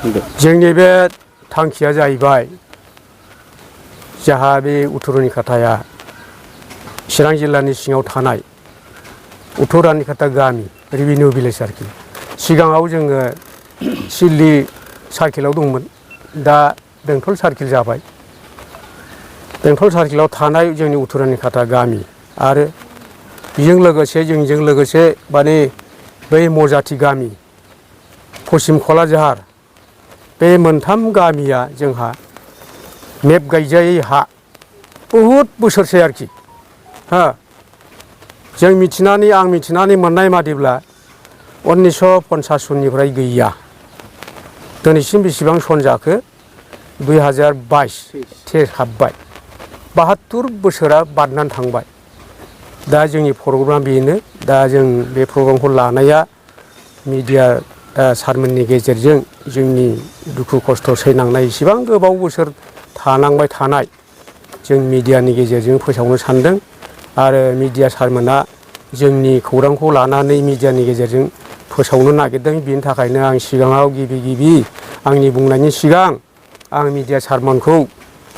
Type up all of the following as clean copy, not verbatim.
जोंनि बे थांखिया जाहैबाय जाहा बे उत्तरनि खाथाया चिरां जिल्लानि सिङाव थानाय उत्तरानि खाथा गामि रेभिनिउ भिलेज आरोखि सिगाङाव जोङो सिडली सार्केलाव दंमोन दा बेंटल सार्केल जाबाय बेंटल सार्केलाव थानाय जोंनि उत्तरानि खाथा गामि आरो बेजों लोगोसे माने बै मजाथि गामि पश्चिम क'लाझार बे मोनथाम गामिया जोंहा मेप गायजायै हा बहुद बोसोरसै आरोखि हा आं मिथिनानै मोननाय मादिब्ला 1950 सननिफ्राय गैया दिनैसिम बेसेबां सन जाखो 2022 हाबबाय 72 बोसोरा बारनानै थांबाय दा जोंनि प्रग्रामा बेनो दा जों बे प्रग्रामखौ लानाया मिडिया सारमोननि गेजेरजों जोंनि दुखु खस्थ' सैनांनाय इसेबां गोबाव बोसोर थानांबाय थानाय जों मिडियानि गेजेरजों फोसावनो सानदों आरो मिडिया सारमोना जोंनि खौरांखौ लानानै मिडियानि गेजेरजों फोसावनो नागिरदों बिनि थाखायनो आं सिगाङाव गिबि आंनि बुंनायनि सिगां आं मिडिया सारमोनखौ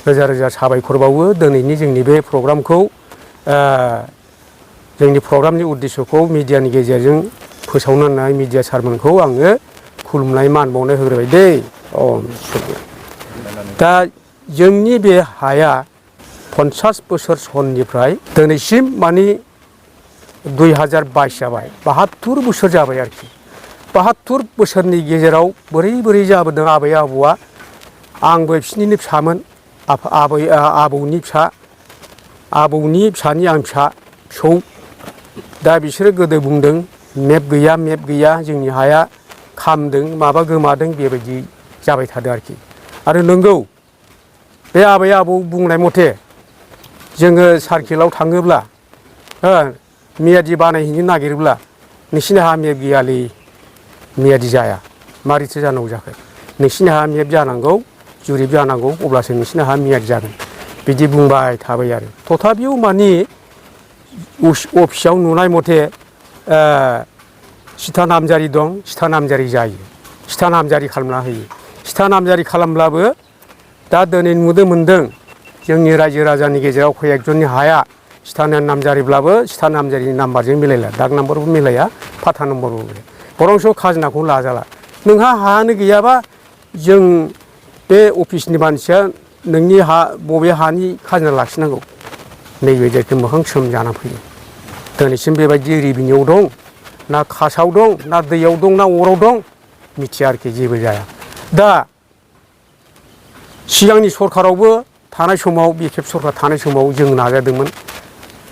रोजा रोजा साबायखर बावो दिनैनि जोंनि बे प्रग्रामखौ जोंनि प्रग्रामनि उद्देश्यखौ मिडियानि गेजेरजों फोसावनो होननाय मिडिया सारमोनखौ आङो खुलुमनाय मान बावनाय होग्रोबाय दै दा जोंनि बे हाया 50 बोसोर सननिफ्राय दिनैसिम माने 2022 जाबाय 72 बोसोर जाबाय आरोखि 72 बोसोरनि गेजेराव बोरै जाबोदों आबै आबौआ आंबो बिसोरनिनो फिसामोन आबौनि फिसानि आं फिसौ दा बिसोरो गोदो बुंदों मेप गैया जोंनि हाया खामदों माबा गोमादों बेबायदि जाबाय थादों आरोखि आरो नंगौ बे आबै आबौ बुंनाय मथे जोङो सार्केलाव थाङोब्ला मियादि बानायहैनो नागिरोब्ला नोंसिनि हा मेप गैयालै मियादि जाया मारैथो जानांगौ जाखो नोंसिनि हा मेप जानांगौ जुरिब जानांगौ अब्लासो नोंसिनि हा मियादि जागोन बिदि बुंबाय थाबाय आरो तथापिও माने अफिसाव नुनाय मथे सिथा नामजारि दं सिथा नामजारि जायो सिथा नामजारि खालामना होयो सिथा नामजारि खालामब्लाबो दा दिनै मोनदों जोंनि रायजो राजानि गेजेराव खयेकजननि हाया सिथा नामजारिब्लाबो सिथा नामजारिनि नाम्बारजों मिलायला दाग नाम्बारबो मिलाया फाथा नम्बरबो मिलाया बरंस' खाजोनाखौनो लाजाला नोंहा हायानो गैयाबा जों बे अफिसनि मानसिया नोंनि बबे हानि खाजोना लाखिनांगौ नैबेबायदि मोखां सोम जाना फैयो दिनैसिम बेबायदि रेभिनिउआव दं ना कासाव दं ना दैयाव दं ना अराव दं मिथिया आरोखि जेबो जाया दा सिगांनि सरखारावबो थानाय समाव बिखेप सरखार थानाय समाव जों नाजादोंमोन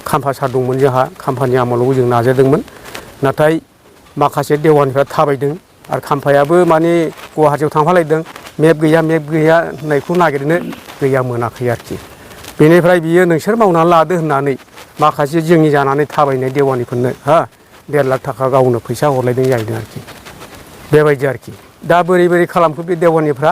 खाम्फा सार दंमोन जोंहा खाम्फानि आमोलावबो जों नाजादोंमोन नाथाय माखासे देवानिफ्रा थाबायदों आरो खाम्फायाबो माने गुवाहाटियाव थांफालायदों मेप गैया होननायखौ नागिरनो गैया मोनाखै आरोखि बेनिफ्राय बियो नोंसोर मावनानै लादो होननानै माखासे जोंनि जानानै थाबायनाय देवानिफोरनो 1.5 लाख थाखा गावनो फैसा हरलायदों जाहैदों आरोखि बेबायदि आरोखि दा बोरै खालामखो बे देवानिफ्रा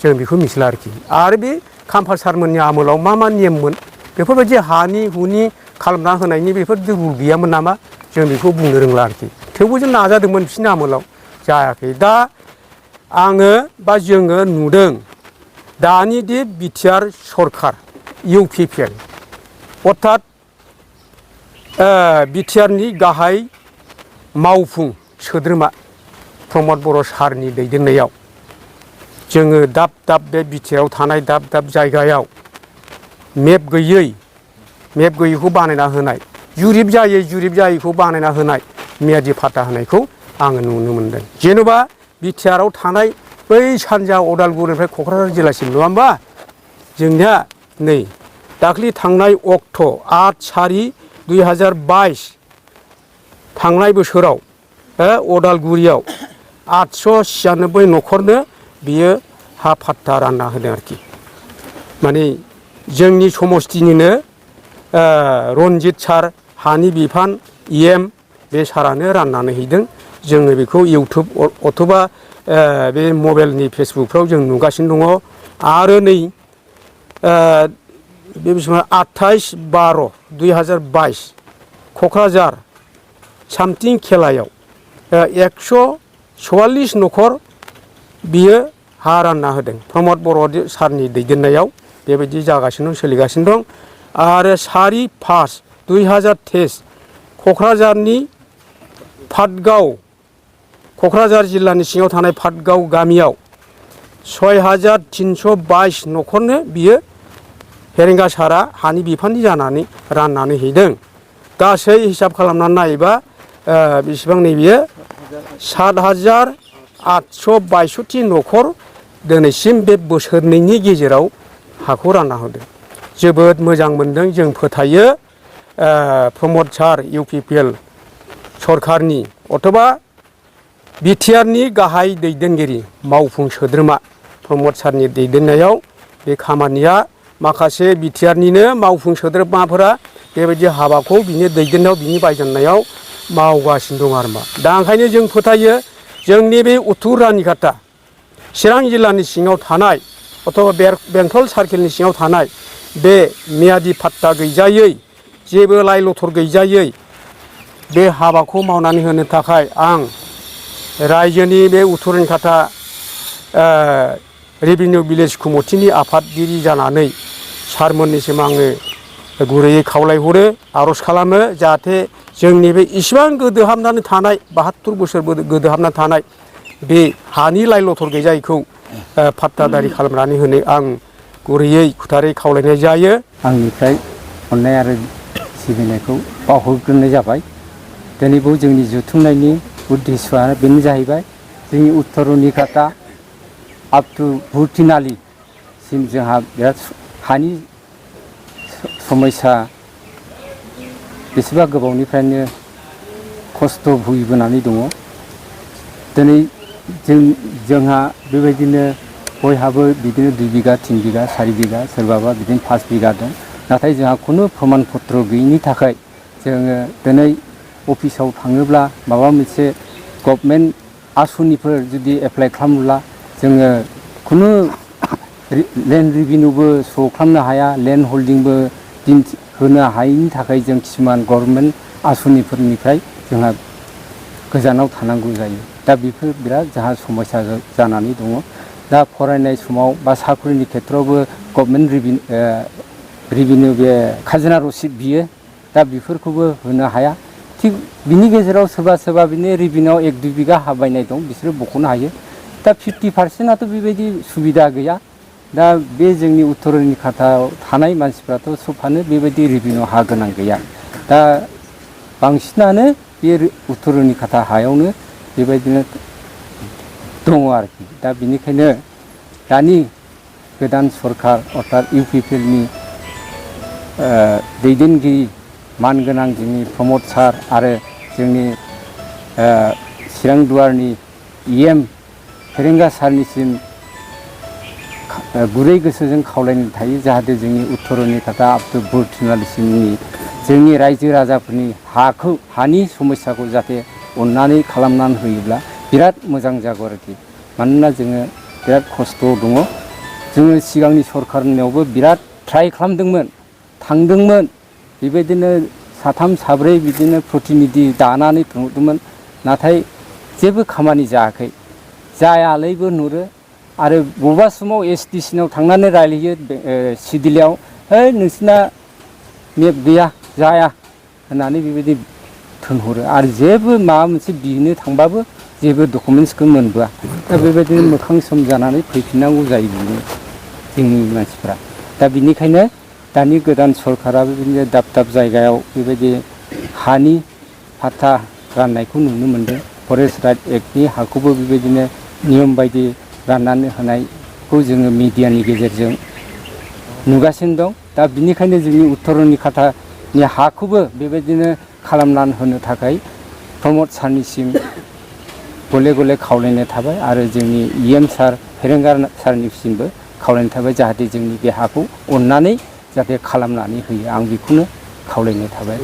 जों बेखौ मिथिला आरोखि आरो बे खाम्फा सारमोननि आमोलाव मा नियममोन बेफोरबायदि हानि हुनि खालामना होनायनि बेफोर रुल गैयामोन नामा जों बेखौ बुंनो रोंला आरोखि थेवबो जों नाजादोंमोन बिसोरनि आमोलाव जायाखै दा आङो बा जोङो नुदों दानि दि बिटिआर सरखार इउपिपिएल अर्थात बिटिआरनि गाहाय मावफुं सोद्रोमा प्रमद बर' सारनि दैदेननायाव जोङो दाब बे बिटिआरआव थानाय दाब जायगायाव मेप गैयैखौ बानायना होनाय जुरिब जायैखौ बानायना होनाय मियादि फाट्टा होनायखौ आङो नुनो मोनदों जेनेबा बिटिआरआव थानाय बै सानजा अदालगुरिनिफ्राय क'क्राझार जिल्लासिम नङा होमबा जोंनिया नै दाख्लि थांनाय अक्ट' 8/4/2022 थांनाय बोसोराव अदालगुरियाव 896 न'खरनो बियो हा फाट्टा रानना होदों आरोखि माने जोंनि समस्तिनिनो रन्जित सार हानि बिफान EM बे सारानो राननानै हैदों जोङो बेखौ इउटुब अथ'बा बे मबाइलनि फेसबुकफ्राव जों नुगासिनो दङ आरो नै बे बेसेबां 28/12/2022 क'क्राझार सामथिं खेलायाव 144 न'खर बियो हा रानना होदों प्रमद बर' सारनि दैदेननायाव बेबायदि जागासिनो दं सोलिगासिनो दं आरो 4/5/2023 क'क्राझारनि पाटगाव क'क्राझार जिल्लानि सिङाव थानाय पाटगाव गामियाव 6322 न'खरनो बियो फेरेंगा सारा हानि बिफाननि जानानै राननानै हैदों गासै हिसाब खालामनानै नायोबा बेसेबां नैबियो 7862 न'खर दिनैसिम बे बोसोरनैनि गेजेराव हाखौ रानना होदों जोबोद मोजां मोनदों जों फोथायो प्रमद सार UPPL सरकारनि अथबा बिटिआरनि गाहाय दैदेनगिरि मावफुं सोद्रोमा प्रमद सारनि दैदेननायाव बे खामानिया माखासे बिटिआरनिनो मावफुं सोद्रोमाफोरा बेबायदि हाबाखौ बिनि दैदेननायाव बिनि बायजोननायाव मावगासिनो दं आरो मा दा ओंखायनो जों फोथायो जोंनि बे उत्तर रानिखाता चिरां जिल्लानि सिङाव थानाय अथवा बेंटल सार्केलनि सिङाव थानाय बे मियादि पाट्टा गैजायै जेबो लाइ लथर गैजायै बे हाबाखौ मावनानै होनो थाखाय आं रायजोनि बे उत्तर रानिखाता रेभिनिउ भिलेज कमिटिनि आफादगिरि जानानै सारमोननिसिम आङो गुरैयै खावलायहरो आर'ज खालामो जाहाथे जोंनि बे इसिबां गोदोहाबनानै थानाय 72 बोसोर गोदोहाबनानै थानाय बे हानि लाइ लथर गैजायैखौ पाट्टादारि खालामनानै होनो आं गुरैयै खुथारै खावलायनाय जायो आंनिफ्राय अननाय आरो सिबिनायखौ बावहरग्रोनाय जाबाय दिनै बेयाव जोंनि जुथुमनायनि उद्देश्यआ बेनो जाहैबाय जोंनि उत्तर रुनिकाटा आप टु भुटिनालिसिम जोंहा बिराद हानि समस्या बेसेबा गोबावनिफ्रायनो खस्थ' भुगिबोनानै दङ दिनै जोंहा बेबायदिनो बयहाबो बिदिनो 2 बिगा 3 बिगा 4 बिगा सोरबाबा बिदिनो 5 बिगा दं नाथाय जोंहा खुनु प्रमाण पत्र गैयिनि थाखाय जोङो दिनै अफिसाव थाङोब्ला माबा मोनसे गभर्नमेन्ट आसनिफोर जुदि एप्लाइ खालामोब्ला जोङो खुनु लेन्ड रिभिनिउबो श' खालामनो हाया लेन्ड हल्डिंबो होनो हायैनि थाखाय जों किसुमान गभर्नमेन्ट आसनिफोरनिफ्राय जोंहा गोजानाव थानांगौ जायो दा बेफोर बिराद जोंहा समस्या जानानै दङ दा फरायनाय समाव बा साख्रिनि खेथ्रआवबो गभर्नमेन्ट रिभिनिउ बे खाजोना रसिद बियो दा बेफोरखौबो होनो हाया थिग बिनि गेजेराव सोरबा बिनि रिभिनिउआव 1-2 बिगा हा बायनाय दं बिसोरो बख'नो हायो दा 50%आथ' बेबायदि सुबिदा गैया दा बे जोंनि उत्तर रुनिकाटायाव थानाय मानसिफ्राथ' सोबहानो बेबायदि रिभिनिउ हा गोनां गैया दा बांसिनानो बे उत्तर रुनिकाटा हायावनो बेबायदिनो दङ आरोखि दा बिनिखायनो दानि गोदान सरकार अर्थात UPPLनि दैदेनगिरि मानगोनां जोंनि प्रमद सार आरो जोंनि चिरां दुवारनि EM फेरेंगा सारनिसिम गुरै गोसोजों खावलायनाय थायो जाहाथे जोंनि उत्तर रुनिकाटा आप टु भुटिनालिसिमनि जोंनि रायजो राजाफोरनि हानि समस्याखौ जाहाथे अननानै खालामनानै होयोब्ला बिराद मोजां जागौ आरोखि मानोना जोङो बिराद खस्थ' दङ जोङो सिगांनि सरकारनियावबो बिराद ट्राइ खालामदोंमोन थांदोंमोन बेबायदिनो 3 4 बिदिनो प्रतिनिधि दानानै थांदोंमोन नाथाय जेबो खामानि जायाखै जायालैबो नुरो आरो बबेबा समाव SDCनाव थांनानै रायलायो सिडिलायाव है नोंसिना मेप गैया जाया होननानै बेबायदि थोनहरो आरो जेबो माबा मोनसे बिनो थांबाबो जेबो डकुमेन्ट्सखौ मोनबोआ दा बेबायदिनो मोखां सोम जानानै फैफिननांगौ जायो जोंनि मानसिफ्रा दा बिनिखायनो दानि गोदान सरकाराबो बिदिनो दाब जायगायाव बेबायदि हानि पाट्टा राननायखौ नुनो मोनदों फरेस्ट राइट एक्टनि हाखौबो बेबायदिनो नियम बायदि राननानै होनायखौ जोङो मिडियानि गेजेरजों नुगासिनो दं दा बिनिखायनो जोंनि उत्तर रुनिकाटानि हाखौबो बेबायदिनो खालामनानै होनो थाखाय प्रमद सारनिसिम गले गले खावलायनाय थाबाय आरो जोंनि EM सार फेरेंगा सारनिसिमबो खावलायनाय थाबाय जाहाथे जोंनि बे हाखौ अननानै जाहाथे खालामनानै होयो आं बेखौनो खावलायनाय थाबाय।